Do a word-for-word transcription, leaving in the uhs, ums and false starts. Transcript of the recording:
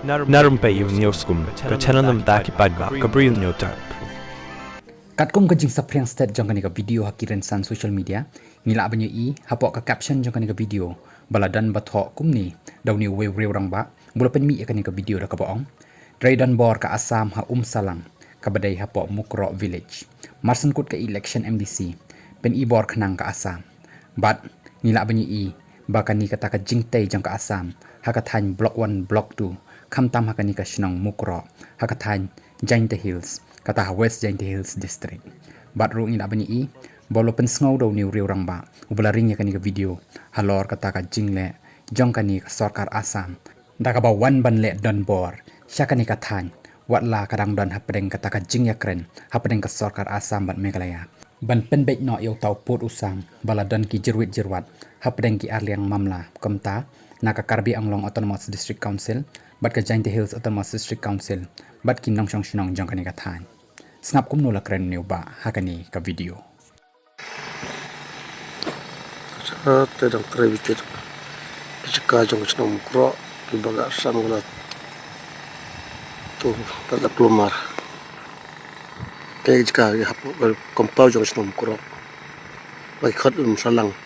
Narum pei ïa u news kum ka channel nam da ki paidbah ka Briew New Term. Katkum ka jingsaphriang stet jong kane ka video ha ki rynsan social media, ngi lah ban ïohi hapoh ka caption jong kane ka video ba la don ba thoh kumne da une u riew rangbah ba la pynmih ïa kane ka video da kaba ong: Trei donbor ka Assam ha Umsalang kaba dei hapoh Mukroh Village. Mar syn kut ka election M D C, pyn-i bor khnang ka Assam. Bad ngi lah ban ïohi ba kane kata ka jingtei jong ka Assam ha ka thaiñ Block One, Block Two, khamtam ha kane ka shnong Mukroh ha ka thaiñ Jaintia Hills, kata ha West Jaintia Hills District. Bad ruh ngi lah ban ïohi ba la pynsngew da une u riew rangbah uba la ring ïa kane ka video halor kata ka jingleh jong kane ka sorkar Assam da kaba wan ban leh donbor sha kane ka thaiñ, wat la ka dang don hapdeng kata ka jingïakren hapdeng ka sorkar Assam bad Meghalaya ban pynbeit noh ïa uta u pud u sam ba la don ki jyrwit jyrwat hapdeng ki arliang mamla, kumta na ka Karbi Anglong Autonomous District Council bad ka Jaintia Hills Autonomous District Council bad ki nongshong shnong jong kane ka thaiñ. Sngap kumno la kren une u bah ha kane ka video. Te dang trei bit ki jaka jong ka shnong Mukroh, kiba ka Assam ka la tu, ka la klumar. Te jaka ki hap ka compound jong ka shnong Mukroh, ba ki khot Umsalang.